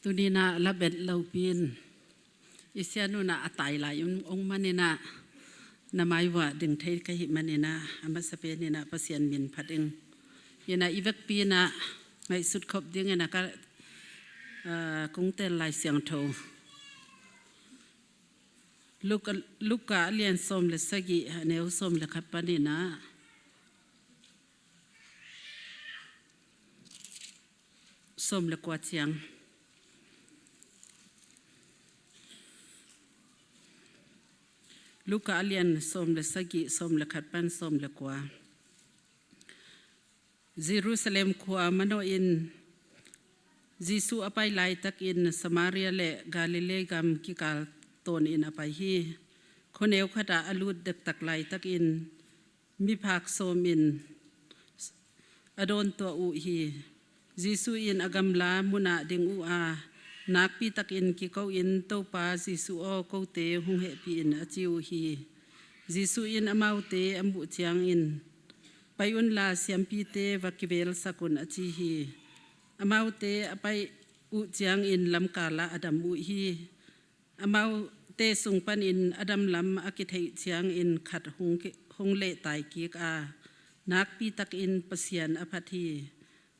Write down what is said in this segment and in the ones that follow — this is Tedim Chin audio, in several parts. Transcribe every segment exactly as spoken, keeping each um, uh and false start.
Tuni-in ah labet lopi-in i sianu in ah a tai lai un ong manin ah na mai uah ding thei ka hih manin ah a masa penin ah Pasian min phat ing. In ah i vekpi-in ah ngaihsut khop dingin ah ka, ah, kong tel Lai Siangtho Luka, Luka a lian sawm le sagih, a neu sawm le khat panin ah sawm le kua ciang. Luka a lian sawm le sagih, sawm le khat pan sawm le kua. Jerusalem khua manawhin Jesuh a pai laitakin Samaria le Galilee gam kikal tawnin a pai hi. Khuaneu khatah a lut dektak laitakin miphak sawmin a dawntuah uh hi. Jesuh in a gamla munah ding uh a, nakpitakin kiko-in, "Topa Jesuh aw, kote hong hehpih in," a ci uh hi. Jesuh in amaute a muh ciangin, "Pai unla siampite va kivelsak un," a ci hi. Amaute a pai uh ciangin lamkalah a dam uh hi. Amaute sung panin a damlam a kitheih ciangin khat hong ki-, hong lehtai kik a, nakpitakin Pasian a phat hi.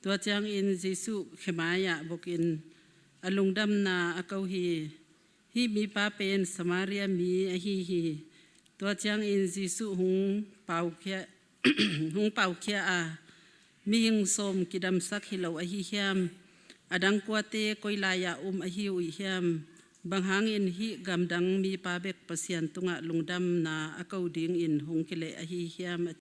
Tua ciangin Jesuh khe mai-ah bokin a lungdamna a ko hi. Hih mipa pen Samaria mi ahi hi. Tua ciangin Jesuh hong paukhia, hong paukhia a, "Mihing sawm kidamsak hi lo ahi hiam? A dang kuate koi lai-ah um ahi uh hiam? Bang hangin hih gamdang mipa bek Pasian tungah lungdamna a ko dingin hong kileh ahi hiam?"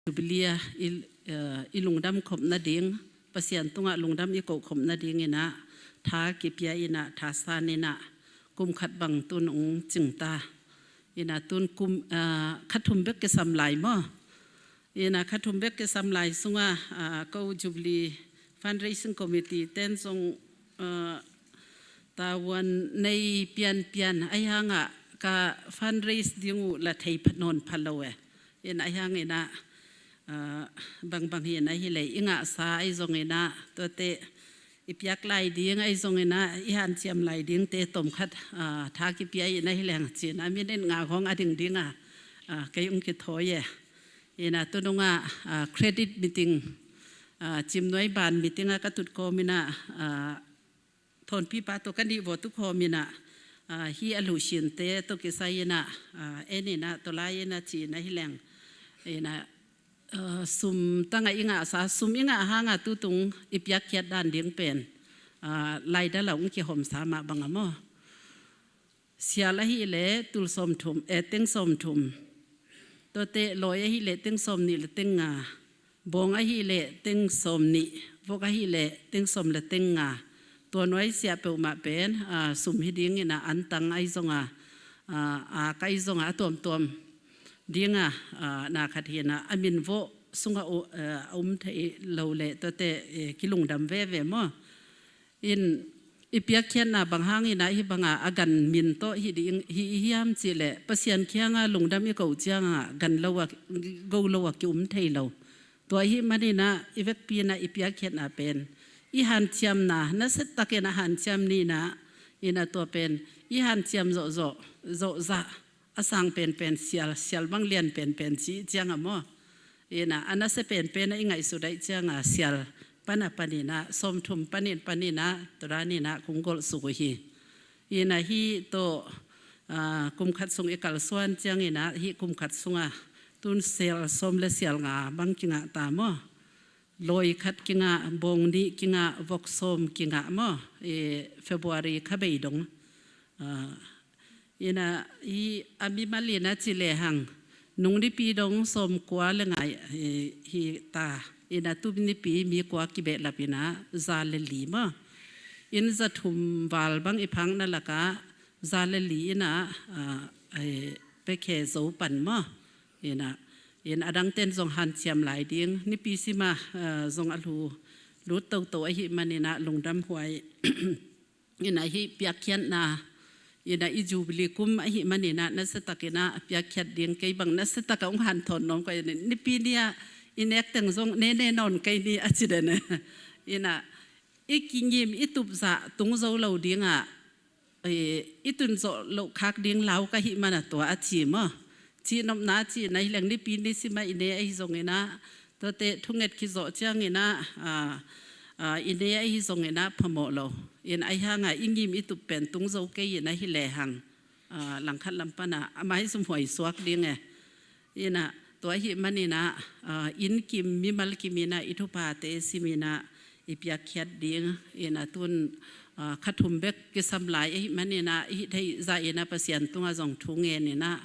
Jubilee ah i, eh, i lungdam khop nading, Pasian tungah lungdam i koh khop nadingin ah tha kipia in ah, tha san in ah, kum khat bang tun ong cing ta. In ah tun kum, eh, kha thum bek kisam lai maw. In ah kha thum bek kisam lai sungah, ah, ko Jubilee Fundraising Committee ten zong, ah, tavuan nei pianpian ahi hangah ka fundraise ding uh la thei pha nawn pha lo e. In ah ahi hangin ah, ah, bangbang hi in ah hi leh i ngahsa ahi zongin ah, tuate i piak lai ding ahi zongin ah, i hanciam lai dingte tawmkhat, ah, tha kipia in ah hi leng cin ah, minit nga khawng a ding ding a, ah, kei ong kithawi e. In ah tunung ah, ah, credit meeting, ah, Cimnuai ban meeting ah ka tut kawmin ah, ah, Thawnpipa tawh ka nih vawh tu khawmin ah, ah, hih a luhsinte tawh kisai in ah, ah, en in ah, tua lai in ah ci in ah hi leng. In ah, ah, sum tangah i ngahsa, sum i ngah hangah tutung i piakkhiat dan ding pen, ah, laidal ah ong kihawmsa mah bang a maw. Sial ahih leh tul sawmthum, eh, teng sawmthum. Tuate lawi ahih leh teng sawmnih le teng nga. Bawng ahih leh teng sawmnih. Vok ahih leh teng sawm le teng nga. Tua nuaisiah peuhmah pen, ah, sum hi dingin ah antang ahi zong a, ah, ak ahi zong a, a tuamtuam ding a, ah, na khat hi in ah a min vawh sungah u-, eh, a um thei lo leh tuate, eh, kilungdam veve maw. In i piakkhiatna bang hangin ah hih bangah a gan min tawh hih ding, hih i hiam cih leh Pasian kiangah lungdam i koh ciangah gan lo ah, go lo ah ki-um thei lo. Tua ahih manin ah i vekpi in ah i piakkhiatna pen i hanciamna, nasia takin a hanciam ni in ah, in ah tua pen i hanciam zawhzawh, zawhzah, a sang penpen sial, sial bang lian penpen cih ciang a maw. In ah, a nasia penpen ah i ngaihsut ahih ciangah sial pan a panin ah, sawmthum panin panin ah, tua danin ah kong golhsuk uh hi. In ah hih tawh, ah, kum khat sung i kalsuan ciangin ah, hih kum khat sungah tun sial sawm le sial nga bang kingah ta maw. Lawi khat kingah, bawng nih kingah, vok sawm kingah maw, i February kha bei dong. Ah, ina i a mimal ina ci lehang, nung nipi dong sawm kua le nga i, hi ta, ina tu nipi mi kua kibehlap ina za le li maw. In za thum val bang i phakna lakah za le li ina, ah, ai, pekhe zo pan maw. Ina, in a dangten zong hanciam lai ding. Nipi sima, ah, zong a lu, lut toto ahih man ina lungdam huai. Ina hih piakkhiatna, ina i Jubilee kum ahih man ina nasiatak ina piakkhiat ding, kei bang nasiatak a hong hanthawn nuam kei ina. Nipi ni a i nek teng zong nene nawn kei ni a ci den e. Ina i kingim i tup zah tung zo lo ding a, i, i tun zawh loh khak ding lau ka hih man a tua a ci maw. Cihnopna a cihna hi leng nipi ni sima i ne ahi zong ina, tuate thunget khit zawh ciang ina, ah, ah, i ne ahi zong ina phamawh lo. In ahi hanga i ngim i tup pen tung zo kei ina hi lehang, ah, langkhat lam pana a maizum huai suak ding e. Ina tua ahih man ina, ah, inn kim, mimal kim ina i thuphate sim ina i piakkhiat ding. Ina tun, ah, kha thum bek kisam lai ahih man ina i hih theih zah ina Pasian tungah zong thu ngen ina,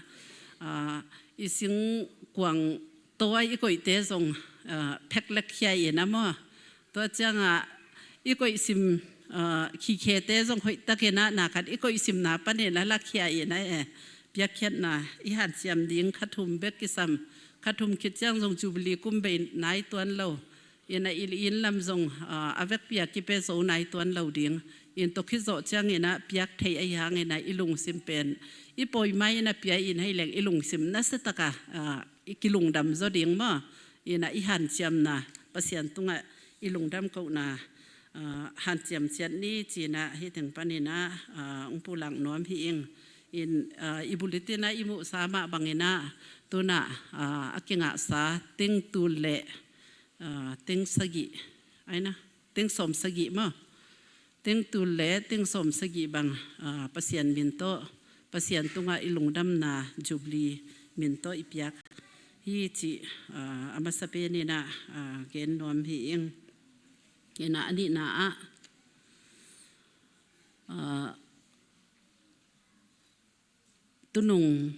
ah, i singkuang tawi i koihte zong, ah, phek lek khia ina maw. Tua ciangah i koihsim, ah, khikhete zong hoihtak ina, na khat i koihsimna pan ina lakhia ina e. Piakkhiatna i hanciam ding kha thum bek kisam, kha thum khit ciang zong Jubilee kum bei nai tuan lo. Ina i inn lam zong, ah, a vekpi a kipe zo nai tuan lo ding. In tua khit zawh ciang ina piak thei ahi hang ina i lungsim pen i pawimai ina pia ina hi leng i lungsim nasiatak a, ah, i kilungdam zaw ding maw. Ina i hanciamna, Pasian tungah i lungdam kohna, ah, hanciam ciat ni ci ina hih teng pan ina, ah, hong pulak nuam hi ing. In, ah, i bulletin a i muhsa mah bang ina tuna, ah, a kingahsa teng tul le, ah, teng sagih, ai na, teng sawm sagih maw. Teng tul le teng sawm sagih bang, ah, Pasian min tawh, Pasian tungah i lungdamna Jubilee min tawh i piak hi cih, ah, a masa pen ina, ah, gen nuam hi ing. Ina a nihna ah, ah, tunung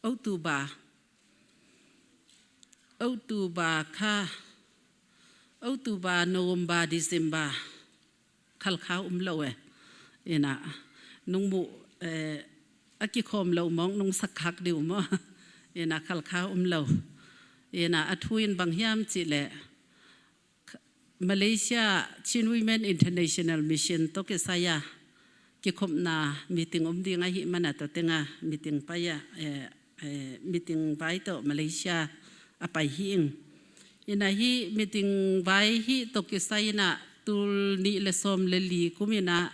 October, October kha, October, November, December, khalkha um lo e. Ina nung muh, eh, a kikhawm lo mawk nung sakkhak dih uh maw. Ina khalkha um lo. Ina a thu in bang hiam cih leh Malaysia Chin Women International Mission tawh kisai a kikhopna meeting om ding ahih man a tua teng a meeting pai a, eh, eh, meeting vai tawh Malaysia a pai hi ing. Ina hih meeting vai hih tawh kisai ina tul nih le sawm le li kum ina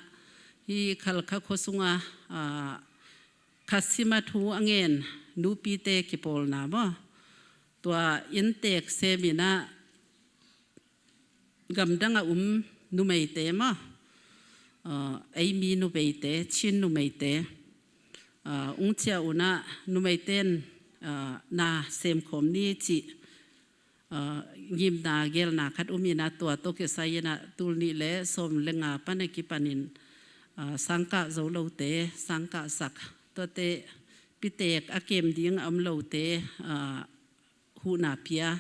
hih Khalkha khua sunga, ah, kha sima thu a ngen nupite kipawlna maw. Tua inntek sem ina gamdang a um numeite maw, ah, eimi numeite, Chin numeite, ah, ung ciah un ah numeite in, ah, na semkhawm ni cih, ah, ngimna gelna khat um ina tua tawh kisai ina tul nih le sawm le nga pan a kipanin, ah, sangkah zo lote, sangkah sak, tuate pitek a kem ding a om lote, ah, huhna pia.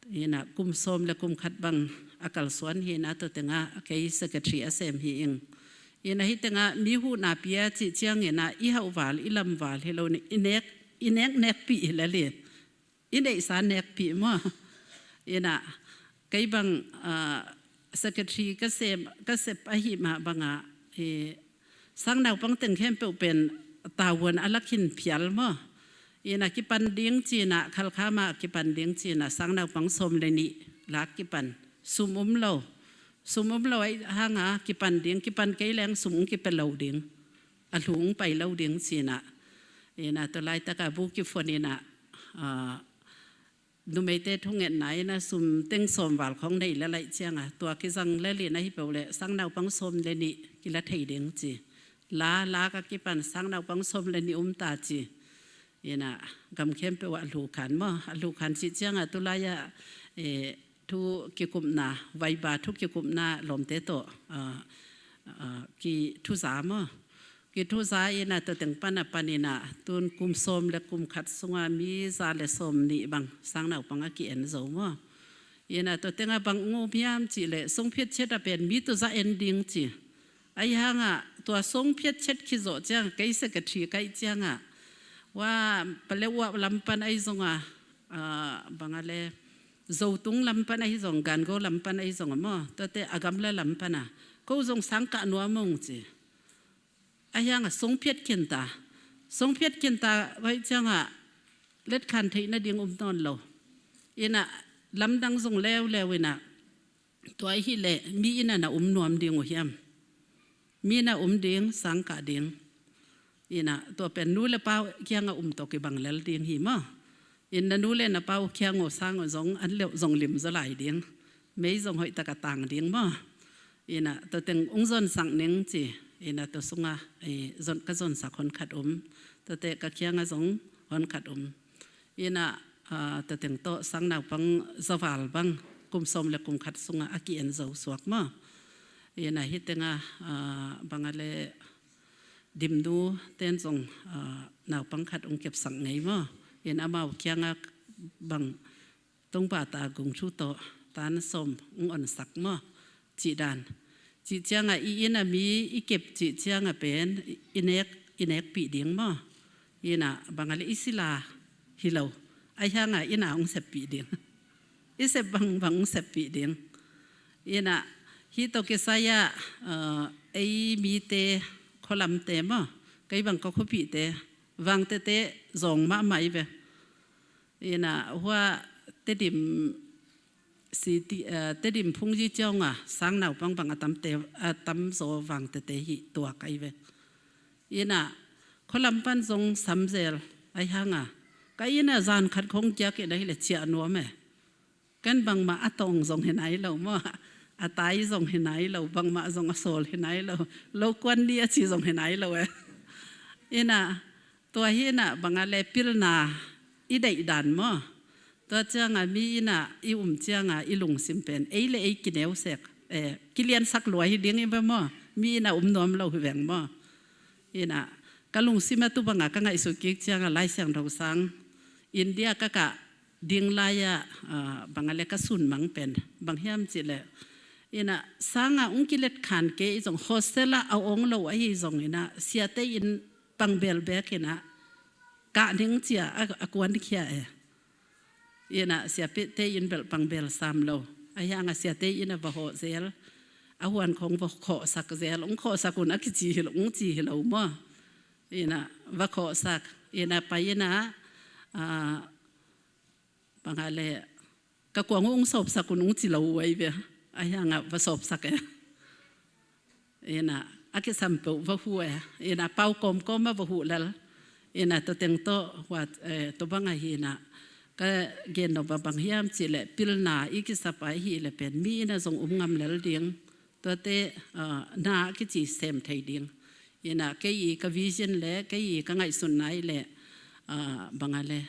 Ina kum sawm le kum khat bang a kalsuan hi ina tua teng a kei secretary a sem hi ing. Ina hih teng a mi huhna pia cih ciang ina i hauhval, i lamval hi lo ina i nek, i nek nekpih hi lel hi. I neihsa nekpih maw. Ina kei bang, ah, secretary ka sem, ka sep ahih mah bang a, eh, sangnaupang teng khempeuh pen tavuan a lakin phial maw. Ina kipan ding ci ina, Khalkha mah kipan ding ci ina, sangnaupang sawm le nih lak kipan. Sum um lo. Sum um lo ahih hang a kipan ding, kipan kei leng sum ung kipia lo ding. A lu ung pai lo ding ci ina. Ina tua laitak a bu kiphon ina, ah, numeite thungetna ina sum teng sawm val khawng nei lel ahih ciang a, tua kizang lel ina hi peuh leh sangnaupang sawm le nih kila thei ding ci. La, lak a kipan sangnaupang sawm le nih um ta ci. Ina gam khempeuh ah a lu khan maw, a lu khan cih ciang a tu lai a eh, thu kikupna, vaiba thu kikupna lawmte tawh, ah, ah, kithuza maw. Kithuza in a tua teng pan a pan in a tun kum sawm le kum khat sunga mi za le sawm nih bang sang naupang a ki-en zo maw. In a tua teng a bang ngum hiam cih leh sungphiat chiat a pen mi tu za en ding ci. Ahi hang a tua sungphiat chiat khit zawh ciang kei secretary ka hih ciang a, wa, Paletwa lam pan ahi zong a, ah, bang a le Zotung lam pan ahi zong, Gangaw lam pan ahi zong a maw, tuate a gamla lam pan a, ko zong sang kah nuam ung ci. Ahi hang a sungphiat khin ta. Sungphiat khin ta, vai ciang a letkhan theih nading um nawn lo. In a lamdang zong leuleu in a, tua ahih leh mi in a na um nuam ding uh hiam? Mi na um ding, sang kah ding. In a tua pen nu le pa kiang a um tawh kibang lel ding hi maw. In na nu le na pa uh kiang uh sang uh zong an leuh zong lim zaw lai ding. Mei zong hoih tak a tang ding maw. In a tua teng ung zonsak ning ci. In a tua sung a, eh, zon, ka zonsak hon khat um. Tuate ka kiang a zong hon khat um. In a, ah, tua teng tawh sang naupang za val bang kum sawm le kum khat sung a a ki-en zo suak maw. In a hih teng a, ah, bang a le Dimnu ten zong, ah, naupang khat ung kepsak ngei maw. In amau kiang a bang Tongpa ta gungthu tawh tan sawm ung onsak maw. Cih dan. Cih ciang a i inn a mi i kep cih ciang a pen i nek, i nekpih ding maw. In a bang a le i sila hi lo. Ahi hang a inn a ung seppih ding. I sep bangbang ung seppih ding. In a hih tawh kisai a, ah, ei mite khualamte maw. Kei bang ka khuapihte Vangtete zawng mahmah i ve. In a hua Tedim city, eh, Tedim Phungyi ciang a sang naupang bang a tamte, a tamzaw Vangtete hih tuak ahi ve. In a khualam pan zong samzel ahi hang a, ka in a zan khat khong kiak in ahih leh ciah nuam e. Ken bangmah a tawng zong hi nai lo maw, a tai zong hi nai lo, bangmah zong a sawl hi nai lo, lo kuan ni a ci zong hi nai lo e. In a tua hi in a bang a le pilna i deih dan maw. Tua ciang a mi in a i um ciang a i lungsim pen ei le ei kineu sek, eh, kiliansak lua hi ding i ve maw. Mi in a um nuam lo hi veng maw. In a ka lungsim a tu bang a ka ngaihsut kik ciang a Lai Siangtho sang India ka kah ding lai a, ah, bang a le ka sunmang pen bang hiam cih leh, in a sang a ung kiletkhan kei zong hostel a a ong lo ahi zong in a siate in pangbel bek in a kah ning ci a, a, a kuankhia e. In a siate in bel pangbel sam lo. Ahi hang a siate in a va hawh zel, a huan khong va khawhsak zel, ung khawhsak un a kici hi lo, ung ci hi lo maw. In a va khawhsak, in a pai in a, ah, bang a le ka kuang uh ung sawpsak un ung ci lo uh ahi ve. Ahi hang a va sawpsak e. In a a kisam peuh va huh e. In a pau kawmkawm a va huh lel. In a tua teng tawh hua, eh, tua bang a hi in a ka gen nop a bang hiam cih leh pilna i kisap a i hih leh pen mi in a zong um ngam lel ding. Tuate, ah, na a kici sem thei ding. In a kei i ka vision le kei i ka ngaihsutna i leh, ah, bang a le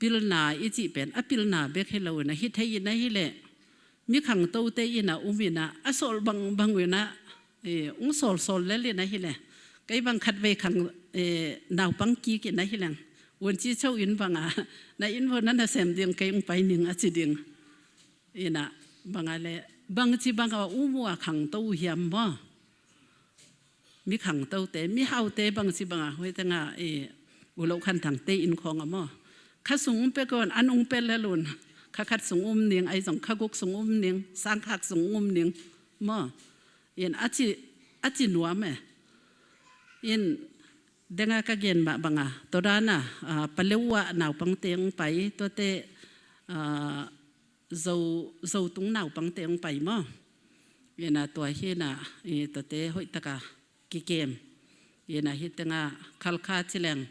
pilna i cih pen a pilna bek hi lo in a hi thei in ahih leh mi khangtote in a um in a a sawl bangbang uh in a, eh, ung sawlsawl lel in ahih leh kei bang khatvei khang, eh, naupang kik in ahih leh Vuncicho in bang a na inn vo na nasem ding kei ung pai ning a ci ding. In a bang a le bangci bang a um uh a khangto uh hiam maw. Mi khangtote, mihaute bangci bang a hoih teng a, eh, U Lo Khan Thangte inn khawng a maw. Kha sung um pek un, an ung pek lel un. Kha khat sung um ning, ahi zong kha guk sung um ning, sang khak sung um ning maw. In a ci, a ci nuam e. In deng a ka gen mah bang a, tua dan a, ah, Paletwa naupangte ung pai, tuate, ah, Zo, Zotung naupangte ung pai maw. In a tua hi in a, i tuate hoih tak a kikem. In a hih teng a Khalkha ci leng,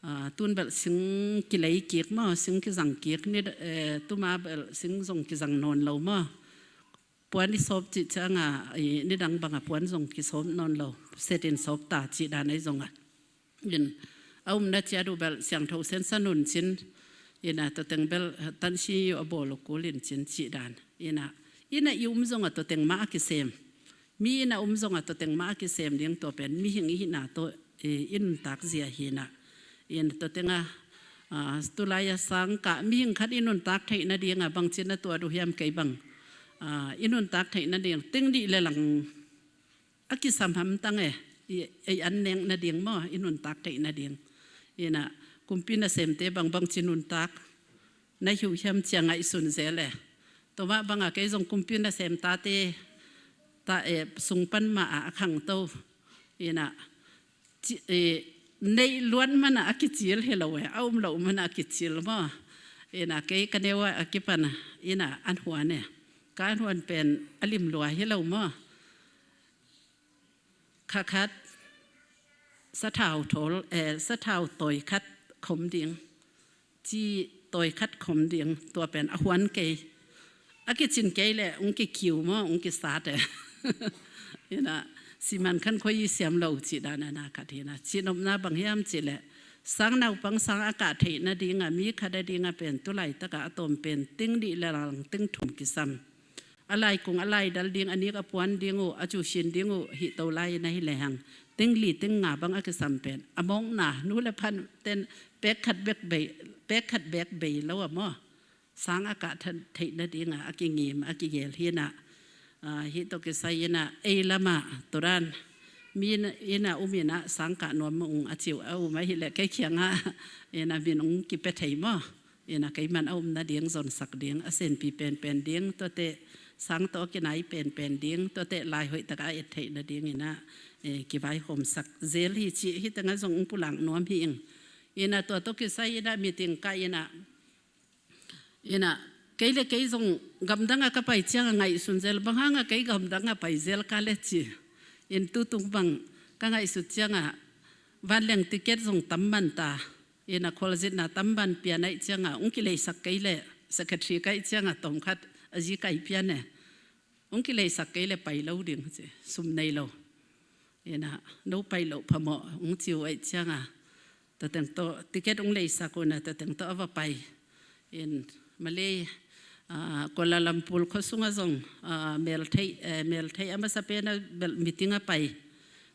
ah, tun bel sing kilei kik maw, sing kizang kik, ni, eh, tuma bel sing zong kizang nawn lo maw. Puan i sawp cih ciang a, i nidang bang a puan zong kisawp nawn lo, set in sawp ta cih dan ahi zong a. In a umna ciat uh bel siangtho sensa nuncin, Ina tua teng bel tansi a bawl uh kul in cin cih dan. Ina, ina i um zongah tua teng mah a kisem. Mi ina um zongah tua teng mah a kisem ding tua pen mihing i hihna tawh i nuntak zia hi ina. Ina tua tengah tulai a sangkah mihing khat i nuntak theih nadingah bangci na tuat uh hiam kei bang i nuntak theih nading teng dih le lang a kisam hamtang e. Ei an nek nading maw, i nuntak theih nading. Ina kumpi nasemte bangbang ci nuntak na hiu hiam cia ngaihsun zel e. Tua mah bangah kei zong kumpi nasem tate ta e sung pan mah a khangto. Ina neih luat mana a kicil hi lo e, a um loh mana a kicil maw. Ina kei ka neu a kipan ina an huan e. Ka an huan pen a lim lua hi lo maw. Kha khat sathau thawl, eh, sathau tawi khat khom ding, ci tawi khat khom ding, tua pen a huan kei. A kicin kei le ung kikiu maw, ung kisat e. Ina siman khan khoi i siam lo cih dan a na khat hi ina. Cinopna bang hiam cih le sang naupang sang a kah theih nadingah mi khat a dingah pen tulaitakah a tawm pen ting dih le lang ting thum kisam. A laikung a laidal ding, a nik a puan ding uh, a cusin ding uh hih to lai na hi lehang ting li ting nga bang a kisam pen a mawkna nu le phan ten pek khat bek bei, pek khat bek bei lo a maw. Sang a kah theih nadingah a kingim a kigel hi ina. Hih tawh kisai ina ei lamah turan mi ina um ina sang kah nuam ung a ciu a um ahileh kei kiangah ina min ung kipia thei maw. Ina keiman a um nading zonsak ding, a senpi penpen ding, tuate sang tawh a kinai penpen ding, tuate lai hoih takah a et theih nading ina kivaihawmsak zel hi cih hih tengah zong ung pulak nuam hi ing. Ina tua tawh kisai ina meeting kah ina, ina kei le kei zong gamdangah ka pai ciangah ngaihsun zel, bang hangah kei gamdangah pai zel ka le ci. In tutung bang ka ngaihsut ciangah vanleng ticket zong tam man ta. Ina khualzinna tam ban pian aih ciangah ung kileisak kei leh secretary kaih ciangah tawmkhat a zi kai pian e. Ung kileisak kei leh pai lo ding ci, sum nei lo. Ina no pai loh phamawh ung ciu aih ciangah tua teng tawh ticket ung leisak una tua teng tawh a va pai. In Malay, Kuala Lumpur khuasungah zong meltheih, meltheih a masa pen a belh meeting a pai.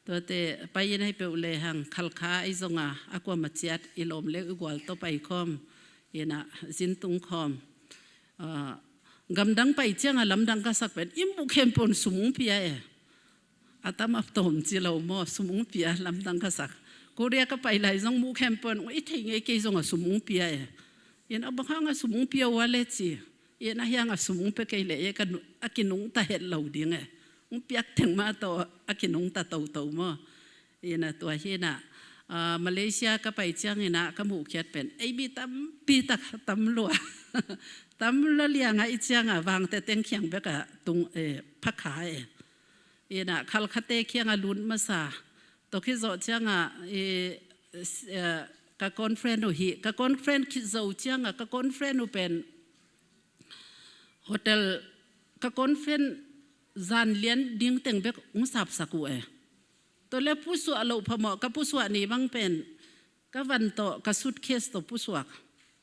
Tuate pai in ahi peuh lehang Khalkha ahi zonga a kuamah ciat i lawm le i gual tawh pai khawm. Ina zin tung khawm. Gamdang pai ciangah lamdang ka sak pen i muh khempeuh in sum ung pia e. A tam a tawm ci lo maw, sum ung pia lamdang ka sak. Korea ka pai lai zong muh khempeuh in i thei ngei kei zongah sum ung pia e. Ina bang hangah sum ung pia ua le ci. Ina hiangah sum ung pia kei leh a kinungta het lo ding e. Ung piak teng mah tawh a kinungta toto maw. Ina tua hi ina Malaysia ka pai ciang ina ka muhkhiat pen ei mi tampi tak tam lua. Tam lua liangah i ciangah vangte teng khiang bekah tung phakha e. Ina Khalkhate khiangah lut masa. Tua khit zawh ciangah ka conference uh hi, ka conference khit zo ciangah ka conference uh pen hotel, ka conference zan lian ding teng bek ung sapsak uh e. Tua le pusuah loh phamawh, ka pusuah ni bang pen ka van tawh ka suitcase tawh pusuak.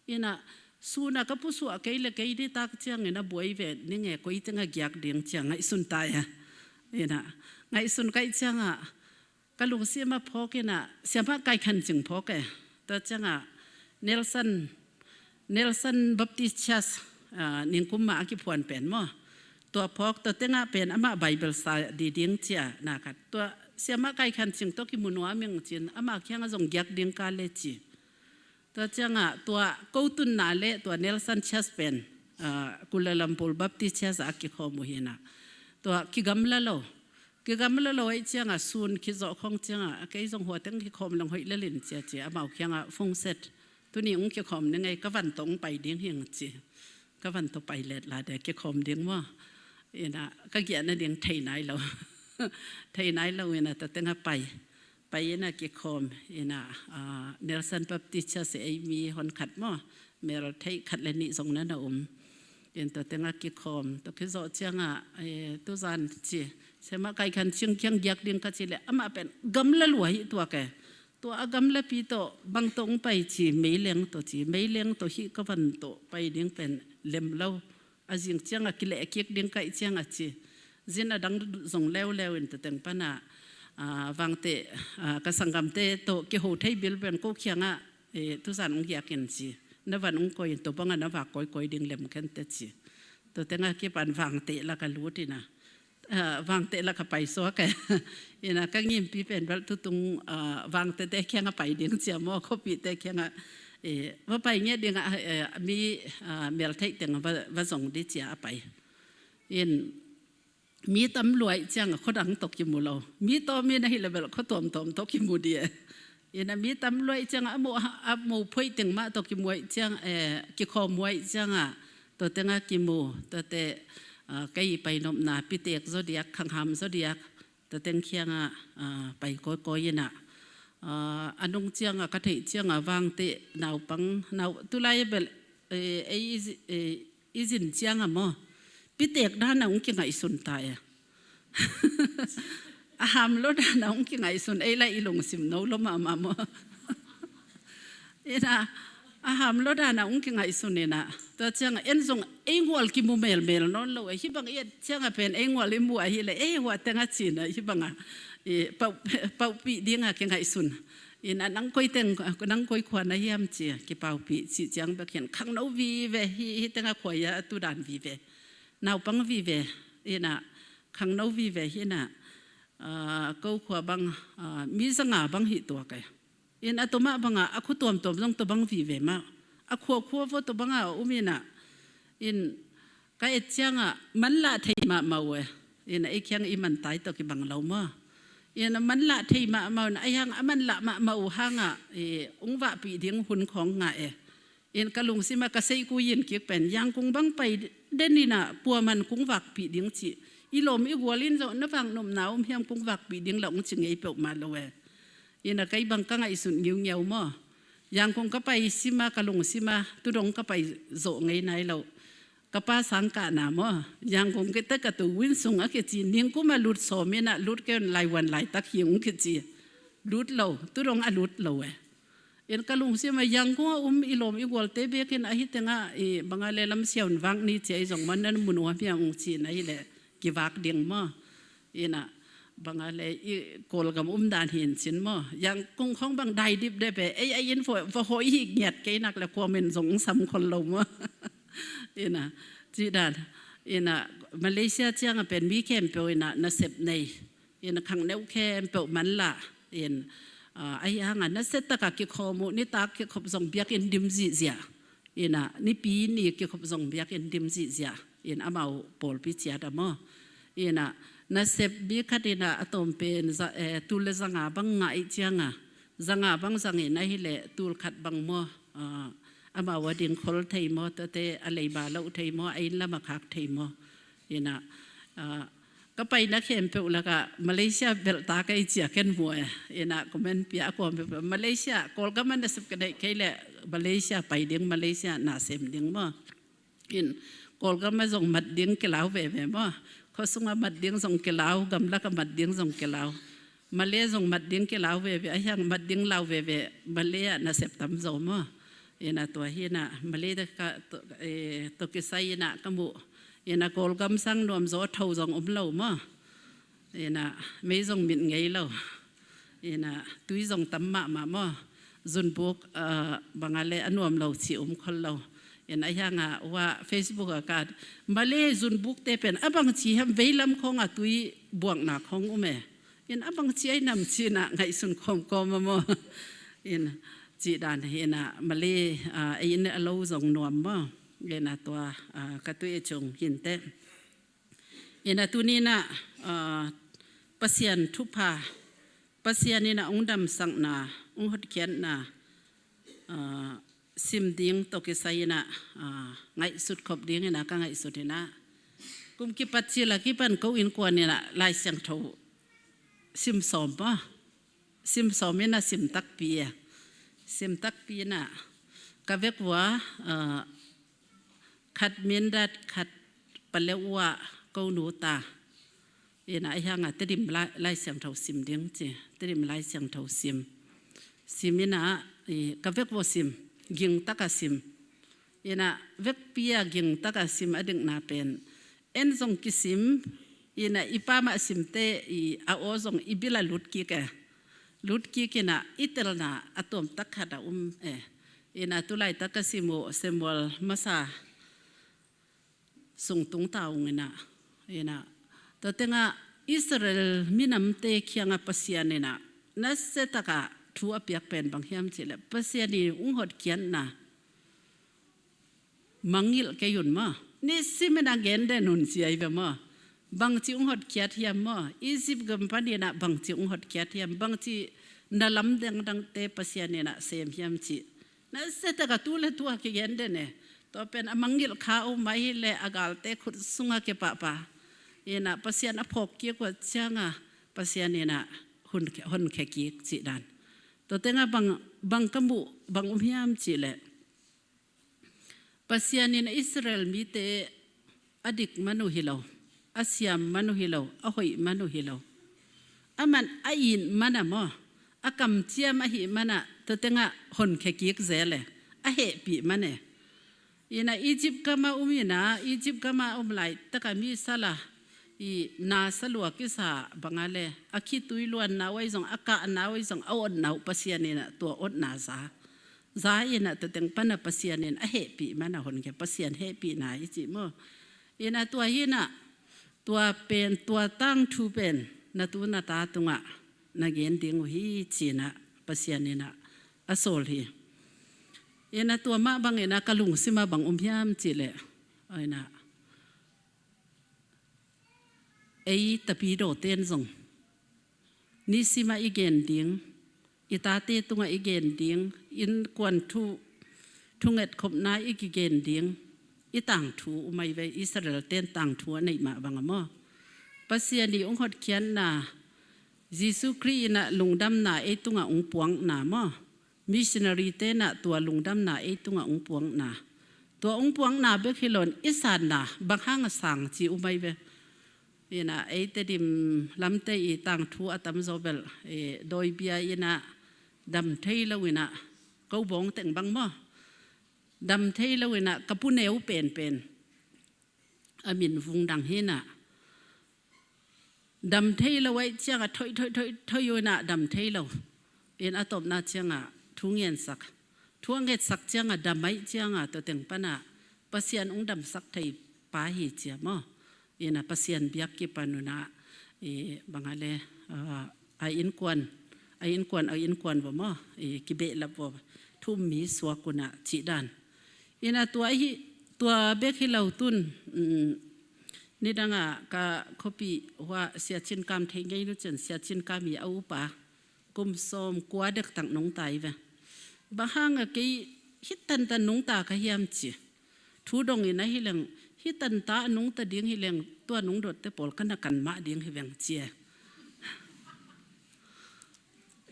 Ina suna ka pusuah kei le kei dih tak ciang ina buai ve ning e, koi tengah giak ding ciang ngaihsun ta e. Ina ngaihsun kaih ciangah ka lungsim a phawk ina siamah Kai Khan Cing phawk e. Tua ciangah Nelson, Nelson Baptist Church ningkum mah a kiphuan pen maw. Tua phawk tua tengah pen amah Bible sa diding cia na khat. Tua siamah Kai Khan Cing tawh kimu nuam ing cin amah kiangah zong giak ding ka le ci. Tua ciangah tua ko tunna le tua Nelson Church pen Kuala Lumpur Baptist Church ah a kikhawm uh hi ina. Tua kigamla lo. Kigamla lo aih ciangah sun khit zawh khawng ciangah kei zong hua teng kikhawm leng hoih lel in cia ci, amau kiangah phone set. Tuni ung kikhawm ning ei, ka van tawh ung pai ding hing ci. Ka van tawh pai let la de kikhawm ding maw. Ina ka giahna ding thei nai lo. Thei nai lo ina tua tengah pai. Pai ina kikhawm ina Nelson Baptist Church ei mi hon khat maw. Mel theih khat le nih zong na na um. In tua tengah kikhawm tua khit zawh ciangah tuzan ci siamah Kai Khan Cing kiang giak ding ka ci le amah pen gamla lua hi tuak e. Tua a gamlapi tawh bang tawh hong pai ci, meileng tawh ci, meileng tawh hih ka van tawh pai ding pen lem lo. A zing ciangah kilehkik ding ka hih ciangah ci. Zin a dang zong leuleu in tua teng panah, ah, Vangteh, ah, ka sanggamte tawh kiho thei bilbel in ko kiangah, eh, tuzan hong giak in ci. Na van hong koih in, tua bangah na vak kawikawi ding lem kenteh ci. Tua tengah kipan Vangteh lakah lut in ah, ah, Vangteh lakah paisuak e. In ah ka ngimpi pen bel tutung, ah, Vangtehte kiangah pai ding cia maw, khuapihte kiangah, eh, va pai ngiat ding ah, eh, mi, ah, meltheih teng va, va zong dih cia a pai. In mi tam lua ahih ciangah khuadang tawh kimu lo. Mi tawm in ahih leh bel khua tuamtuam tawh kimu dih e. In ah mi tam lua ahih ciangah a mo, a mo phoih teng mah tawh kimu ahih ciang, eh, kikhawm uh ahih ciangah tua tengah kimu, tuate, ah, kei pai nopna Pitek zaw diak, Khangham zaw diak, tua teng kiangah, ah, pai kawikawi in ah, ah, a nung ciangah ka theih ciangah Vangteh naupang, nau, tulai bel, eh, ei, eh, i zin ciangah maw, Pitek dan a hong kingaihsun ta e. A ham lo dan a hong kingaihsun, ei lai i lungsim no lo mahmah maw. In ah, a ham lo dan a hong kingaihsun in ah, tua ciangah en zong ei gual kimu melmel nawn lo e. Hih bang i et ciangah pen ei gual i mu ahih leh ei hua tengah cin ah hih bangah, i pau, paupih dingah kingaihsun. In ah nang koi teng, nang koi khua na hiam ci, kipaupih cih ciang bek hi in, khangno vive, hih, hih tengah khua hi a, a tu dan vive. Naupang vive, in ah khangno vive hi in ah, ah, ko khua bang, ah, mi zanga bang hi tuak e. In ah tua mah bangah a khua tuamtuam zong tua bang vive mah. A khuakhua vaw tua bangah a um in ah, in ka et ciangah manlah thei mahmah uh e. In ah ei kiang i mantai tawh kibang lo maw. In ah manlah thei mahmah uh in ah, a hiang a manlah mahmah uh hangah, eh, hong vahpih ding hun khawng ngah e. In ka lungsim ah ka seikui in kik pen, Yangon bang pai den in ah pua man kong vakpih ding cih. I lawm i gual in zong na vak nopna om hiam, kong vakpih ding lah hong ci ngei peuhmah lo e. In ah kei bang ka ngaihsut ngiungiau maw. Yangon ka pai sim ah ka lungsim ah tudong ka pai zawh ngei nai lo. Ka pa sang kahna maw, Yangon kei teh ka tu win sung a kici, ningkum a lut sawm in ah lut kei un, laivuan laitak hi ung kici. Lut lo, tudong a lut lo e. In ka lungsim ah Yangon a um i lawm i gualte bek in ahi tengah, i bangah le lam siaun vak ni ci a, i zong man nan mun uh a miang ung ci na hi leh kivak ding maw. In ah bangah le i Kawlgam um dan hi in cin maw. Yangon khawng bang dai dipdep e, ei a inn va, va hawh i hi ngiat kei nak le kuamin zong sam khol lo maw. In ah, cih dan. In ah Malaysia ciangah pen mi khempeuh in ah nasep nei. In ah khang neu khempeuh manlah. In, ah, ahi hangah nasia takah kikhawm uh, nitak kikhop zong biakinn dim zihziah. In ah nipi ni kikhop zong biakinn dim zihziah. In amau pawlpi ciat ah maw. In ah nasep mi khat in ah a tawm pen za, eh, tul le zanga bang ngah i ciangah, zanga bang zang in ahi leh tul khat bang maw, ah, amau a ding khol thei maw, tuate a leiba loh thei maw, a inn lam a khak thei maw. In ah, ah, ka paina khempeuh lakah Malaysia belhta ka hi ci a ken mu e. In ah comment pia a kuam peuhpeuh, Malaysia, Kawlgam ah nasep ka neih kei leh Malaysia pai ding, Malaysia na sem ding maw. In Kawlgam ah zong mat ding kilau veve maw. Khuasung ah mat ding zong kilau, gamlak ah mat ding zong kilau. Malay zong mat ding kilau veve, a hiang mat ding lau veve, Malay ah nasep tam zaw maw. In ah tua hi in ah Malay te ka, to, eh, tawh kisai in ah ka muh. In ah Kawlgam sang nuam zaw, tho zong om lo maw. In ah mei zong mit ngei lo. In ah tui zong tam mahmah maw. Zunbuk, ah, bangah le a nuam lo ci um khol lo. In ah ahi hangah ua Facebook ah ka, Malay zunbukte pen a bangci hiam, veilam khawngah tui buakna khawng um e. In a bangci ahi nam ci in ah ngaihsun kawmkawm a maw. In cih dan hi in ah Malay, ah, ei in a lo zong nuam maw. In ah tua, ah, ka tui a cung hi inteh. In ah tuni in ah, ah, Pasian thupha, Pasian in ah hong damsakna, hong hotkhiatna, ah, sim ding tawh kisai in ah, ah, ngaihsut khop ding in ah ka ngaihsut in ah, kum kipat cil a kipan ko innkuan in ah Lai Siangtho sim sawm maw. Sim sawm in ah sim takpi e. Sim takpi in ah ka vek uh a, ah, khat Mindat, khat Paletwa, ko nu ta. In ah ahi hangah Tedim Lai, Lai Siangtho sim ding ci. Tedim Lai Siangtho sim. Sim inah, i, ka vek vua sim, gingtaka sim. Inah vekpi-a gingtaka sim a dikna pen, en zong kisim, inah i pa mah simte, i, a aw zong i bil-a lut kik e. Lut kik inah i telna a tuamtak khat a um e. Inah tu laitak ka sim uh Samuel masa sung tung ta ung inah, inah tua tengah Israel minamte kiangah Pasian inah nasiataka thu a piak pen bang hiam cihleh, Pasian i ung hotkhiatna mangngilh kei un maw. Nisim inah gen den un ci ahi ve maw. Bangci ung hotkhiat hiam maw. Egypt gam pan inah bangci ung hotkhiat hiam. Bangci na lam dangdangte Pasian inah sem hiam cih. Nasiataka tu le tu-a kigen den e. Tua pen a mangngilh kha uh mah hileh a galte khut sungah kipahpah. Inah Pasian a phawk kik uh ciangah Pasian inah hun, honkhia kik cih dan. Tua tengah bang, bang ka muh, bang um hiam cihleh, Pasian in Israel mite a dik man uh hi lo, a siam man uh hi lo, a hoih man uh hi lo. Aman a it man a maw, a kamciam ahih man a tua tengah honkhia kik zel e, a hehpih man e. Inah Egypt gam a um inah, Egypt gam a um laitak a mi sal a, i, na sa lua kisa bang a le, a khitui luanna uh ahi zong, a kahna uh ahi zong, a otna uh Pasian inah tua otna za. Za inah tua teng pan a Pasian in a hehpih man a honkhia, Pasian hehpihna i cih maw. Inah tua hi inah, tua pen, tua tangthu pen na tu na ta tungah na gen ding uh hi ci inah Pasian inah a sawl hi. Inah tua mah bang inah ka lungsim ah bang um hiam cihleh, inah ei tapidawte in zong nisim ah i gen ding, i tate tungah i gen ding, innkuan thu, thungetkhopna i kigen ding, i tangthu um ahi ve. Israel-te in tangthu a neih mah bang a maw. Pasian i ung hotkhiatna, Jesu Khrih inah lungdamna ei tungah ung puakna maw. Missionary-te inah tua lungdamna ei tungah ung puakna. Tua ung puakna bek hi loin i sanna bang hang a sang ci um ahi ve. Inah ei Tedim lamte i tangthu a tamzaw bel, i, dawibia inah dam thei lo inah, ko bawng teng bang maw. Dam thei lo inah ka pu neu penpen a min vung dang hi inah. Dam thei lo ahih ciangah thoih, thoih, thoih, thoih uh inah dam thei lo. Inah a tawpna ciangah thu ngensak. Thu a ngetsak ciangah dam ahih ciangah tua teng panah Pasian ung damsak thei pa hi cia maw. Inah Pasian biak kipan unah, i, bang a le, a, a innkuan, a innkuan, a innkuan vua maw, i, kibehlap vua, thu um mi suak unah cih dan. Inah tua hi, tua bek hi lo tun, um, nidangah ka khuapih hua Sia Cin Kam thei ngei nu cin, Sia Cin Kam i a upa kum sawm kua dektak nungta hi ve. Bang hangah kei hih tantan nungta ka hiam ci. Thu dong inah hi leng, hih tanta a nungta ding hi leng, tua nungdawtte pawl ka na kan mah ding hi veng ci e.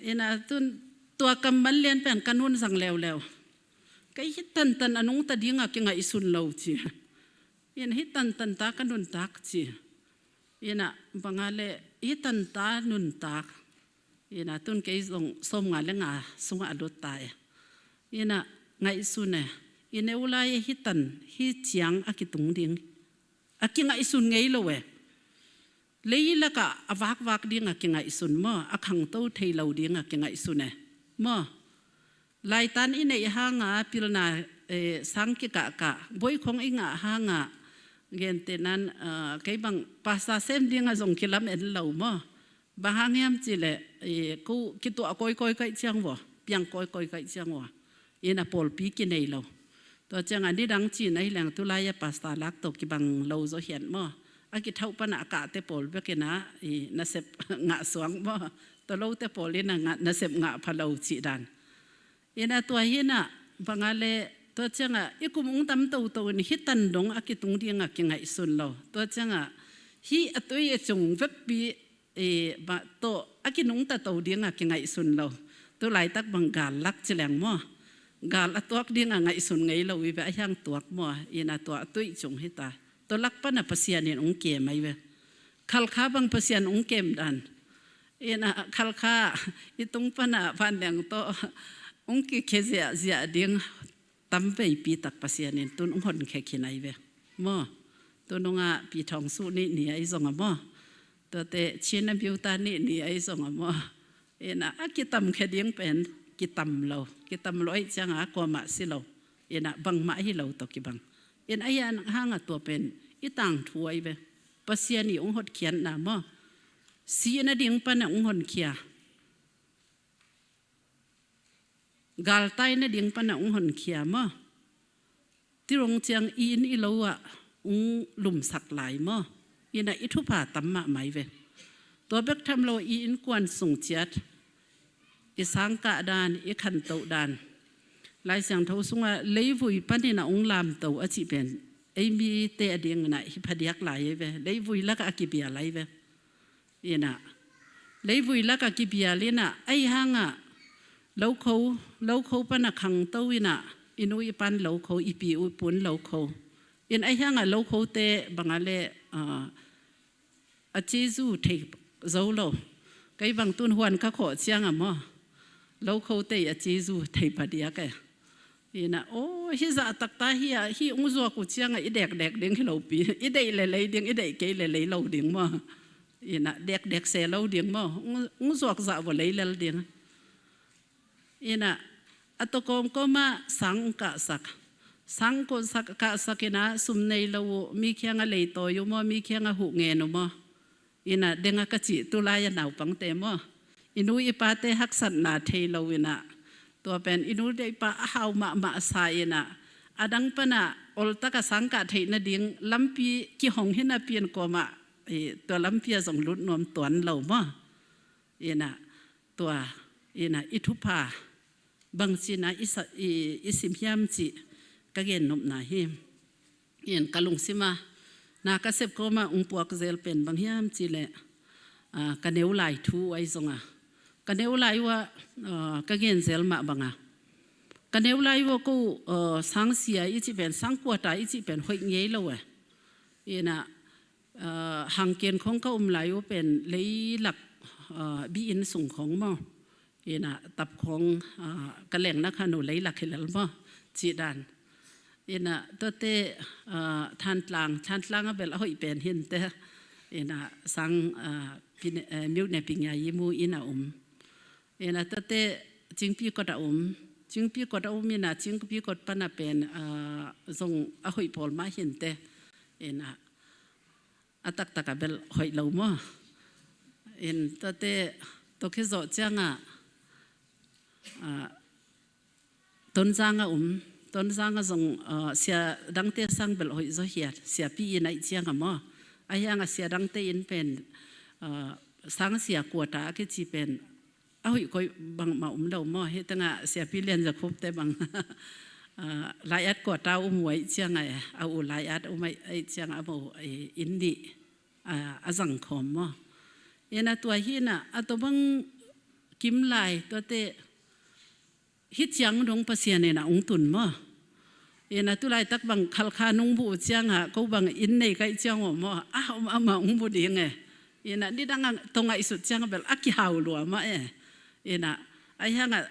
Inah tun tua kammal lian pen ka nunzang leuleu. Kei hih tantan a nungta dingah kingaihsun lo ci. Inah hih tantan ta ka nuntak ci. Inah bang a le hih tanta nuntak. Inah tun kei zong sawmnga le nga sungah a lut ta e. Inah ngaihsun e. I neu lai hih tan, hih ciang a kitung ding a kingaihsun ngei lo e. Leilakah a vakvak dingah kingaihsun maw, a khangto thei lo dingah kingaihsun e. Maw, laitan i neih hangah pilna, eh, sang kikahkah, bawikhong i ngah hangah, gentehnan, ah, kei bang pastor sem dingah zong kilamen lo maw. Bang hang hiam cihleh, eh, ko kituah kawikawi kaih ciang vua, piang kawikawi kaih ciang vua. Inah pawlpi kinei lo. Tua ciangah nidang cihna hi leng tu lai-ah pastor lak tawh kibang lo zaw hian maw. A kithauh panah a kahte pawl bek inah, i, nasep ngah suang maw. Tua lote pawl inah ngah, nasep ngah pha lo cih dan. Inah tua hi inah bang a le tua ciangah i kum ung tam toto in hih tan dong a kitung dingah kingaihsun lo. Tua ciangah hih a tui a cung vekpi, eh, bah tawh a kinungta to dingah kingaihsun lo. Tu laitak bang gal lak ci leng maw. Gal a tuak dingah ngaihsun ngei lo i ve, a hiang tuak maw, inah tua a tui cung hi ta. Tua lak panah Pasian in ung kem ahi ve. Khalkha bang Pasian ung kem dan. Ina Khalkha i tung pana vanleng tawh hong kikhia ziahziah ding tam veipi tak Pasian in tun hong honkhia khin ahi ve. Maw? Tun hong a pi thawng suh nih ni ahi zong a maw? Tuate Chin a biuta nih ni ahi zong a maw? Ina a kitamkhia ding pen kitam lo. Kitam lo ahi cianga kuamah si lo. Ina bangmah hi lo tawh kibang. Ina ahi hanga tua pen i tangthu ahi ve. Pasian i hong hotkhiatna maw? Si nading pana hong honkhia. Galtai nading pana hong honkhia maw? Tirong ciang i inn i lo ah hong lumsak lai maw? Ina i thupha tam mahmah ahi ve. Tua bek tham lo i innkuan sung ciat, i sangkah dan, i khantoh dan. Lai Siangtho sungah leivui panin a hong lamto a cih pen ei mite a dingin ah hi phadiak lai ahi ve. Leivui lakah a kibial ahi ve. Ina leivui lakah kibial ina ahi hanga lokho, lokho pana khangto ina i nu i pan lokho, i pi i pun lokho. Ina ahi hanga lokhote banga le, ah, a cizu thei zo lo. Kei bang tun huan ka khawh cianga maw? Lokhote a cizu thei phadiak e. Ina aw hi zah takta hi a, hi hong zuak uh cianga i dekdek ding hi lopi. I deih le lei ding, i deih kei le lei lo ding maw? Ina dekdek se lo ding maw? Hong, hong zuak zah vua lei lel ding. Ina a tawh kawmkawmah sang hong kahsak. Sang hong kahsak, kahsak ina sum nei lo uh, mi khiangah leitawi uh maw, mi khiangah huh ngen uh maw? Ina denga ka cih tulai a naupangte maw? I nu i pate haksatna thei lo ina tua pen i nu le i pa a hau mahmah sa ina a dang pana oltaka sangkah theih nading lampi kihong hi napi in kuamah, i, tua lampi a zong lut nuam tuan lo maw? Ina tua ina i thupha bangci ina i sa, i, i sim hiam cih ka gen nopna hi. In ka lungsima na ka sep kawma hong puak zel pen bang hiam cih leh, ah, ka neu lai thu ahi zonga, ka neu lai uh ah, ah, ka gen zel mah banga, ka neu lai uh ah ko, ah, sangsia i cih pen, sangkuata i cih pen hoih ngei lo e. Ina, ah, hangken khong ka um lai uh pen leilak, ah, bi inn sung khong maw? Ina tap khong, ah, ka lengna khan uh leilak hi lel maw? Cih dan. Ina tuate, ah, Thantlang, Thantlang a bel a hoih pen hinte. Ina sang, ah, pine, eh, miutne pingia i mu ina um. Ina tuate Cingpi kot a um. Cingpi kot a um ina Cingpi kot pana pen, ah, zong a hoih pawl mah hinte. Ina a taktak a bel hoih lo maw? In tuate tawh khizawh cianga, ah, Tonzang a um. Tonzang a zong, ah, sia dangte sang bel hoih zaw hiat. Siapi inn aih cianga maw? Ahi hanga sia dangte inn pen, ah, sang sia kuata a kici pen a hoih koih bangmah um lo maw? Hih tengah siapi Lian Za Khup te bang, ah, Lai-at kuata um uh aih cianga e, a u Lai-at um aih, aih cianga a mo, eh, inn nih, ah, a zangkhawm maw? Ina tua hina a tawh bang kim lai tuate hih ciang dong Pasian ina hong tun maw? Ina tulaitak bang Khalkha nung buh uh cianga ko bang inn nei kaih ciang aw maw? A om ama hong buh ding e. Ina nidang a tawh ngaihsut cianga bel a kihau lua mah e. Ina ahi hanga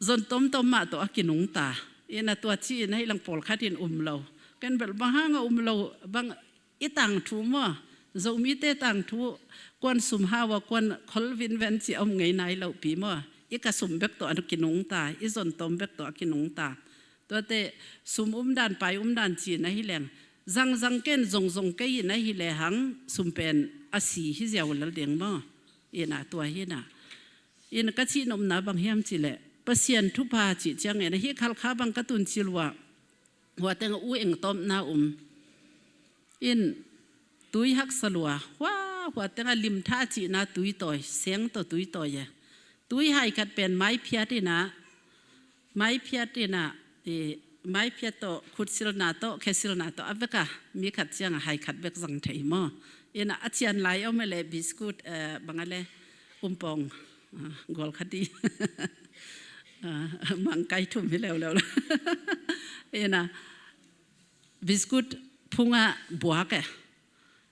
zon tomtom mah tawh a kinungta. Ina tua ci ina hih lang pawlkhat in um lo. Ken bel bang hanga um lo, bang i tangthu maw? Zomite tangthu, kuan sum hau a, kuan khol vinven ci a om ngei nai lopi maw? I ka sum bek tawh a kinungta, i zon tom bek tawh a kinungta. Tuate sum umdan, pai umdan ci na hi leng, zangzang ken zongzong kei na hi lehang sum pen a si hi ziau lel ding maw? Ina tua hina. Ina ka cih nopna bang hiam cih leh Pasian thupha cih ciang ina hih Khalkha bang ka tun ci lua. Hua tengah u eng tawmna um. In tui haksa lua. Hua, hua tengah limtha cihna tui tawi, seng tawh tui tawi e. Tui hai khat pen mai phiat ina, mai phiat ina, i, mai phiat tawh, khutsilna tawh, khesilna tawh a veka mi khat cianga hai khat vek zang thei maw? Ina a cian lai om e le biskut, eh, banga le umpawng, ah, gual khat i, ah, mangkai thum hi leuleu lo. Ina biskut phunga buak e.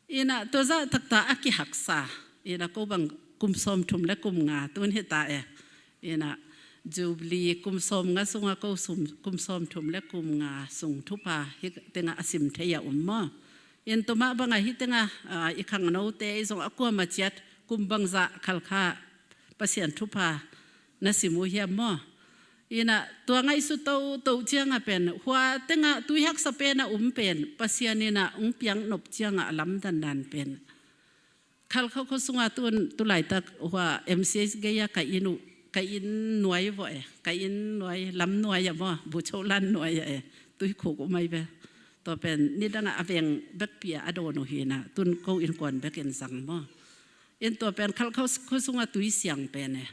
Ina tua zah takta a kihaksa. Ina ko bang kum sawmthum le kum nga tun hi ta e. Ina, Jubilee kum sawmnga sunga ko sum, kum sawmthum le kum nga sung thupha hi tengah a sim thei a um maw? In tua mah bangah hi tengah, ah, i khangnote i zong a kuama ciat kum bangzah Khalkha Pasian thupha na sim uh hiam maw? Ina, tua ngaihsut toto ciangah pen hua tengah tui haksa pen a um pen Pasian ina ung piang nop ciangah a lamdandan pen Khalkha khua sunga tun tulaitak hua M C H gei-a ka inn uh, ka inn nuai vawh e, ka inn nuai, lam nuai a maw, bucho lan nuai a e, tuikhuk uh mai ve. Tua pen nidangah a veng bekpi a a dawn uh hina, tun ko innkuan bekin zang maw. In tua pen Khalkha khua sunga tui siang pen e.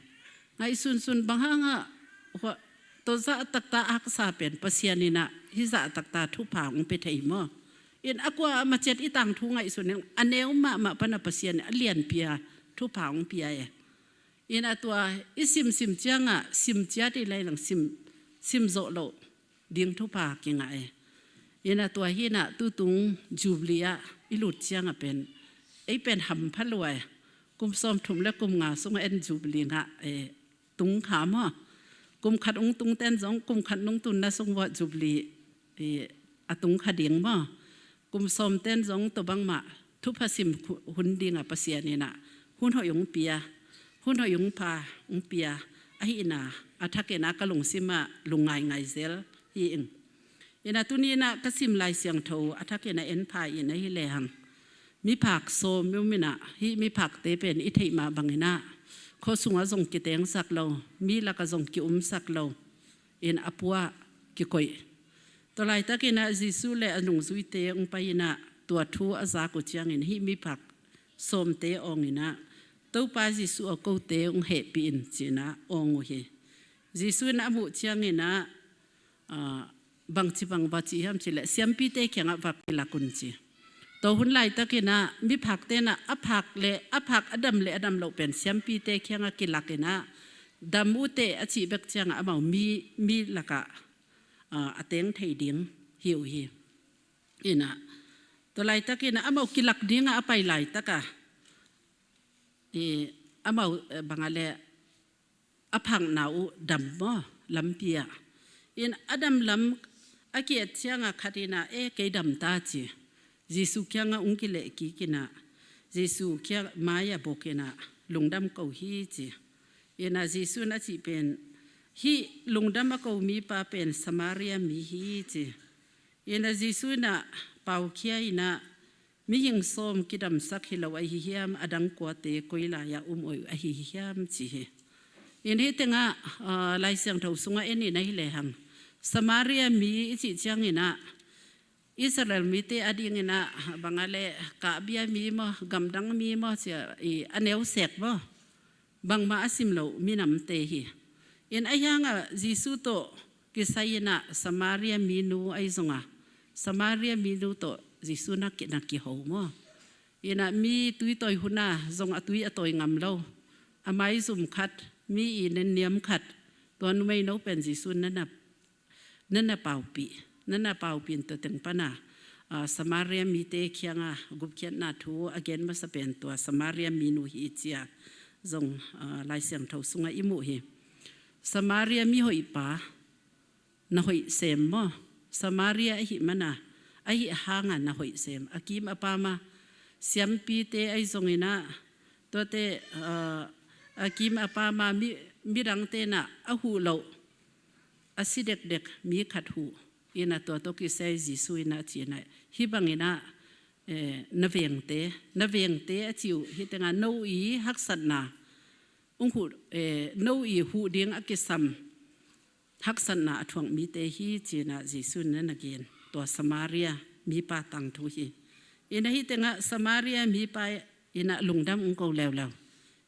Ngaihsunsun bang hangah hua tua zah takta haksa pen Pasian ina hi zah takta thupha ung pe thei maw? In a kua a maciat i tangthu ngaihsun in a neu mahmah pana Pasian a lianpia thupha ung pia e. In a tua i simsim ciangah sim ciat i lailang sim, sim zawh loh ding thupha kingah e. In a tua hinah tutung Jubilee ah i lut ciangah pen ei pen hampha lua e. Kum sawmthum le kum nga sungah en Jubilee ngah e. Tung kha maw? Kum khat ung tung ten zong kum khat nung tunna sung vawh Jubilee a tung kha ding maw? Kum sawm ten zong tua bangmah thupha sim hun dingah Pasian ina hun hoih ung pia, hun hoih ung pha ung pia ahina a thak ina ka lungsimah lungngaingai zel hi ing. Ina tuni ina ka sim Lai Siangtho a thak ina en pha ina hi lehang miphak sawm i um ina, hih miphakte pen i theih mah bang ina khua sungah zong kitengsak lo, mi lakah zong kiumsak lo in a puah kikoih. Tua laitak ina Jesu le a nungzuite ung pai ina tua thu a zak uh ciangin hih miphak sawmte awng ina Topa Jesu aw, kote ung hehpih in ci ina awng uh hi. Jesu ina a muh ciang ina, ah, bangci bang va ci hiam ci leh siampite kiangah va kilak un ci. Tua hun laitak ina miphakte ina a phak le a phak, a dam le a dam loh pen siampite kiangah kilak ina dam uh teh a cih bek ciangah amau mi, mi lakah, ah, a teng thei ding hi uh hi. Ina tua laitak ina amau kilak dingah a pai laitakah i amau, eh, bangah le a phakna uh dam maw, lampi ah. In a dam lam a ki-et ciangah khat ina, e, kei dam ta ci. Jesu kiangah ung kileh kik ina Jesu kiang mai-ah buk ina lungdam ko hi ci. Ina Jesu in a cih pen hih lungdam a ko mipa pen Samaria mi hi ci. Ina Jesu ina paukhia ina mihing sawm kidamsak hi lo ahi hiam, a dang kuate koi lai-ah um oih ahi hiam ci hi. In hih tengah, ah, Lai Siangtho sungah en ina hi lehang Samaria mi i cih ciang ina Israel mite a ding ina bangah le kahbia mi maw, gamdang mi maw cia i a neusek maw, bangmah a sim loh minamte hi. In a hiangah Jesu tawh kisai ina Samaria minu ahi zongah Samaria minu tawh Jesu na ki, na kiho maw? Ina mi tui tawi huna zong a tui a tawi ngam lo, a maizum khat, mi i nenniam khat, tua numeino pen Jesu na na na na paupih, na na paupih in tua teng pana, ah, Samaria mite kiangah gupkhiatna thu a gen masa pen tua Samaria minu hi cia zong, ah, Lai Siangtho sungah i muh hi. Samaria mi hoihpa na hoih sem maw? Samaria ahi mana, ahi hanga na hoih sem. A kim a pama siampite ahi zong ina tuate, ah, a kim a pama mi, midangte ina a huh loh a si dekdek mi khat huh ina tua tawh kisai Jesu ina ci ina hih bang ina, eh, na vengte, na vengte a ci uh hih tengah no i haksatna ung huh, eh, no i huh ding a kisam haksatna a thuak mite hi ci ina Jesu ina na gen tua Samaria mipa tangthu hi. Ina hih tengah Samaria mipa ina lungdam ung ko leuleu.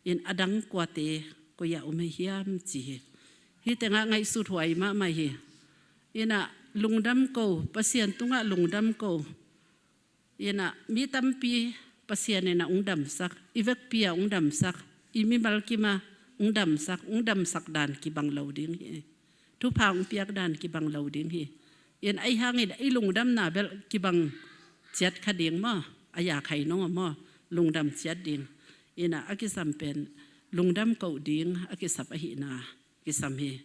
In a dang kuate koi-ah um ahi hiam ci hi. Hih tengah ngaihsut huai mahmah hi. Ina lungdam ko, Pasian tungah lungdam ko. Ina mi tampi Pasian ina ung damsak, i vekpi-ah ung damsak, i mimal kimah ung damsak, ung damsak dan kibang lo ding hi. Thupha ung piak dan kibang lo ding hi. In ahi hangin i lungdamna bel kibang ciat kha ding maw? A ya khai nong maw? Lungdam ciat ding. Inah a kisam pen lungdam koh ding a kisap ahihna kisam hi.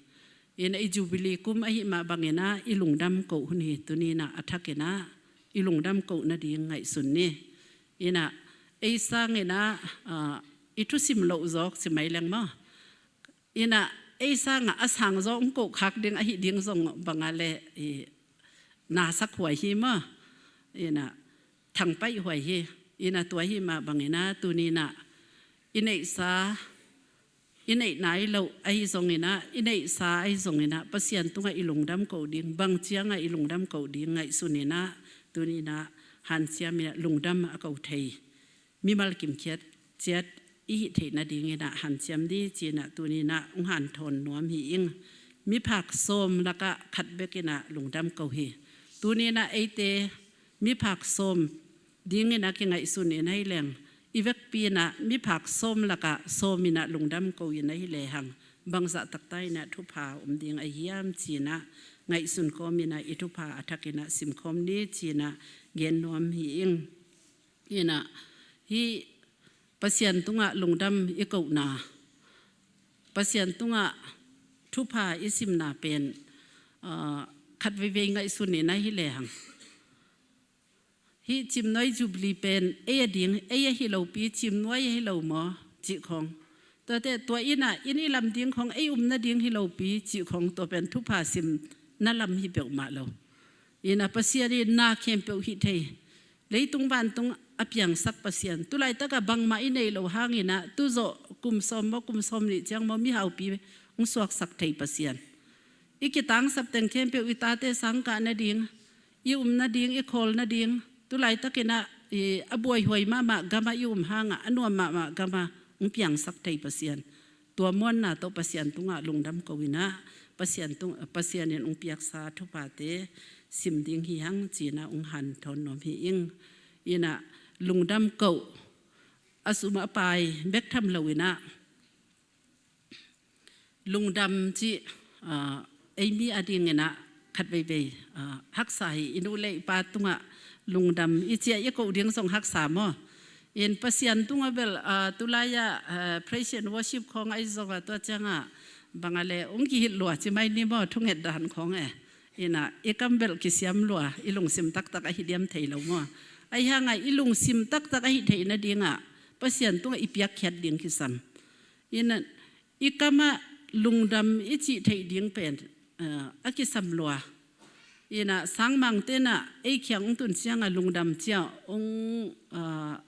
Inah i Jubilee kum ahih mah banginah i lungdam koh hun hi. Tuninah a thakinah i lungdam koh nading ngaihsun ni. Inah ei sanginah, ah, i thusim loh zawk ci mai leng maw. Inah ei sangah a sang zawk hong koh khak ding ahi ding zong banga le i nasak huai hi maw. Inah thangpaih huai hi. Inah tua hi mah banginah tuninah i neihsa, i neih nai loh ahi zonginah, i neihsa ahi zonginah Pasian tungah i lungdam koh ding, bang ciangah i lungdam koh ding ngaihsuninah tuninah hanciaminah lungdam a ko thei mimal kimkhiat ciat i hih theih nadinginah hanciam dih cinah tuninah hong hanthawn nuam hi ing. Miphak sawm lakah khat bekinah lungdam ko hi. Tuninah eite miphak sawm dinginah kingaihsun in ahi leng, i vekpi inah miphak sawm lakah sawm inah lungdam ko in ahi lehang bangzah takta inah thupha om ding ahi hiam cinah ngaihsun kawminah i thupha a thakinah simkhawm ni cinah gen nuam hi ing. Inah hih Pasian tungah lungdam i kohna, Pasian tungah thupha i simna pen, ah, khat veivei ngaihsun in ahi lehang, hih Cimnuai Jubilee pen ei a ding, ei ahi lopi, Cimnuai ahi lo maw cih khawng, tuate tua inah inn i lam ding khawng, ei um nading hi lopi cih khawng, tua pen thupha simna lam hi peuhmah lo. Inah Pasian in na khempeuh hih thei, leitung vantung a piangsak Pasian, tulaitakah bangmah i neih loh hanginah tuzawh kum sawm maw, kum sawm nih ciang maw mihaupi hong suaksak thei Pasian, i kitangsap teng khempeuh, i tate sangkah nading, i um nading, i khawl nading, tulaitakinah i a buaihuai mahmah gamah i um hangah, a nuam mahmah gamah hong piangsak thei Pasian, tua muanna tawh Pasian tungah lungdam ko inah Pasian tung, Pasian in hong piaksa thuphate sim ding hi hang cinah hong hanthawn nuam hi ing. Inah lungdam koh, a sum a pai bek tham lo inah lungdam cih, ah, ei mi a dinginah khat veivei, ah, haksa hi. I nu le i pa tungah lungdam i cih a i koh ding zong haksa maw. In Pasian tungah bel, ah, tulai-ah, ah, praise and worship khawng ahi zongah tua ciangah banga le hong kihilh lua ci mai ni maw, thunget dan khawng e. Inah i kam bel kisiam lua, i lungsim taktak ahi diam thei lo maw. Ahi hangah i lungsim taktak ahi theih nadingah Pasian tungah i piakkhiat ding kisam. Inah i kamah lungdam i cih theih ding pen, ah, a kisam lua. Inah sangmangte inah ei kiang hong tun ciangah lungdam ciah hong, ah,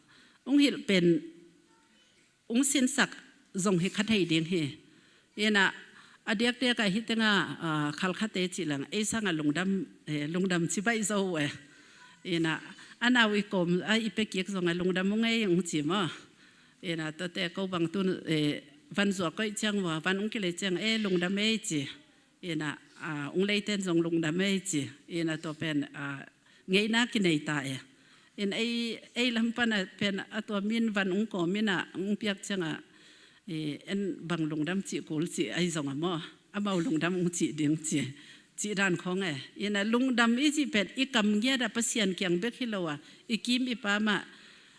hong hilh pen hong sinsak zong hi kha thei ding hi. Inah a diakdiakah hih tengah, ah, Khalkhate cih leng ei sangah lungdam, eh, lungdam ci baih zo uh e. Inah a nau i kawm a i pia kik zongah lungdam hong ei hong ci maw. Inah tuate ko bang tun, eh, van zuak koih ciang vua, van hong kilei ciang, eh, lungdam ei ci. Inah, ah, hong leiten zong lungdam ei ci. Inah tua pen, ah, ngeina kinei ta e. In ei, ei lam pana pen a tua min van hong kawm inah hong piak ciangah, eh, en bang lungdam cih kul cih ahi zongah maw, amau lungdam hong cih ding ci, cih dan khawng e. Inah lungdam i cih pen i kam ngiatah Pasian kiang bek hi lo a, i kim i pam ah,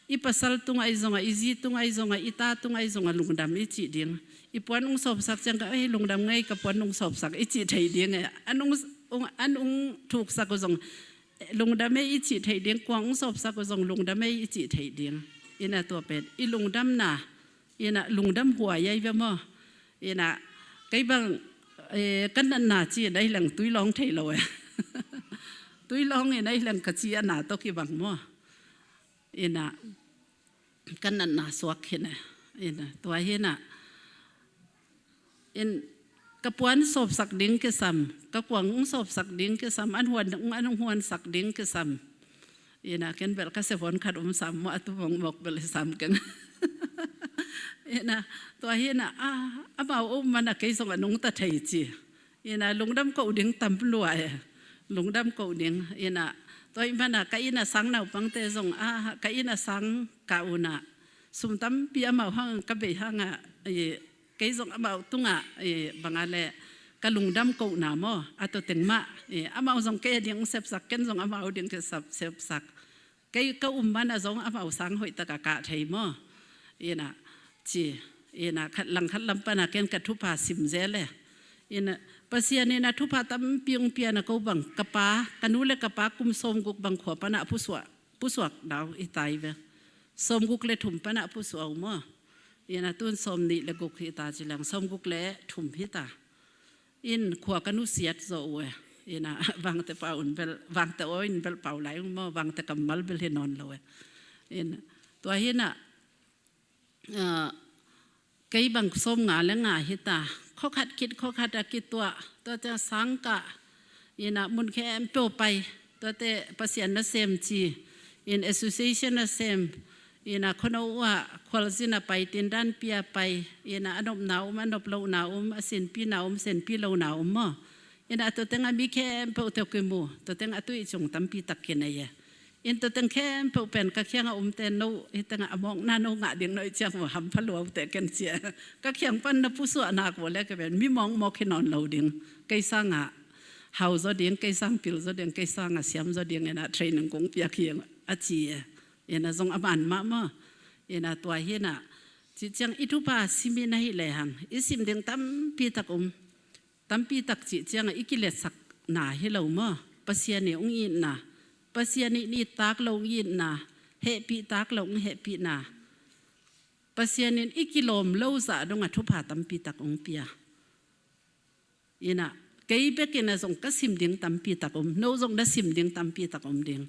i pasal tungah ahi zongah, i zi tungah ahi zongah, i ta tungah ahi zongah lungdam i cih ding. I puan hong sawpsak ciang ka, ei, lungdam ngei, ka puan hong sawpsak i cih thei ding e. An hong, hong, an hong thuksak uh zong lungdam ei i cih thei ding, kuang hong sawpsak uh zong lungdam ei i cih thei ding. Inah tua pen i lungdamna, inah lungdam huai ahi ve maw. Inah kei bang, eh, ka natna ci in ahi leng tui lawng thei lo e. Tui lawng in ahi leng ka ci a na tawh kibang maw. Inah ka natna suak khin e. Inah tua hi inah, in ka puan sawpsak ding kisam, ka kuang hong sawpsak ding kisam, an huan, an hong huansak ding kisam. Inah ken bel ka sephone khat om sam maw, a tu mawkmawk bel i sam keng. Inah tua hi inah, ah, amau om mana kei zong a nungta thei ci. Inah lungdam koh ding tam lua e. Lungdam koh ding. Inah tua ih mana ka inn a sang naupangte zong, ah, ka inn a sang ka unah sum tampi amau hang ka bei hangah, eh, kei zong amau tungah, eh, banga le ka lungdam kohna maw, a tua teng mah, eh, amau zong kei a ding hong sepsak, ken zong amau ding kisap, sepsak. Kei ka um mana zong amau sang hoih taka kah thei maw. Inah ci. Ina khat lang khat lam pana ken ka thupha sim zel e. Ina Pasian ina thupha tampi ong pia na ko bang, ka pa, ka nu le ka pa kum sawmguk bang khua pana a pusuah, pusuak dau i tai ve. Sawmguk le thum pana a pusuah uh maw. Ina tun sawmnih le guk hi ta ci lang, sawmguk le thum hi ta. In khua ka nusiat zo uh e. Ina Vangte pa un bel, Vangte aw in bel pau lai ung maw, Vangte kammal bel hi nawn lo e. In tua hina, ah, kei bang sawm nga le nga hi ta. Khokhat kit, khokhat a kituah, tuate sangkah, ina mun khempeuh pai, tuate Pasian nasem ci, in association nasem, ina khuano uh ah khualzin a pai, tindan pia pai, ina a nopna um, a nop lohna um, a sinpina um, sinpi lohna um maw. Ina tua tengah mi khempeuh teuh kimu, tua tengah a tui cung tampi tak kinei e. In tua teng khempeuh pen ka khiangah umte no, hi tengah a mawkna no ngah ding no i ciang maw, hampha luaute ken cia. Ka khiang pan na pusuah nak uh le ka pen mi mawkmawk hi nawn lo ding. Kei sangah hau zaw ding, kei sang pil zaw ding, kei sangah siam zaw ding, ina training kong piak hi a ci e. Ina zong a man mah maw. Ina tua hina, ci ciang i thupha sim i na hi lehang, i sim ding tampi tak um. Tampi tak cih ciangah i kiletsakna hi lo maw. Pasian i ong itna, Pasian i it tak lo ong itna, hehpih tak lo ong hehpihna, Pasian in i kilawm lo zah dongah thupha tampi tak ong pia. Ina kei bekin a zong ka sim ding tampi tak om, no zong na sim ding tampi tak om ding.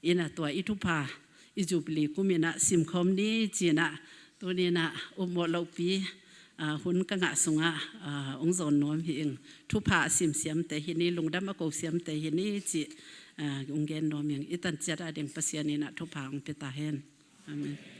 Ina tua i thupha i Jubilee kum ina simkhawm ni ci ina, tuni ina upmawh lohpi, ah, hun ka ngah sungah, ah, ong zawn nuam hi ing. Thupha a sim siamte hi ni, lungdam a ko siamte hi ni ci, ah, ong gen nuam ing. I tanciat a ding Pasian ina thupha ong pia ta hen. Amen.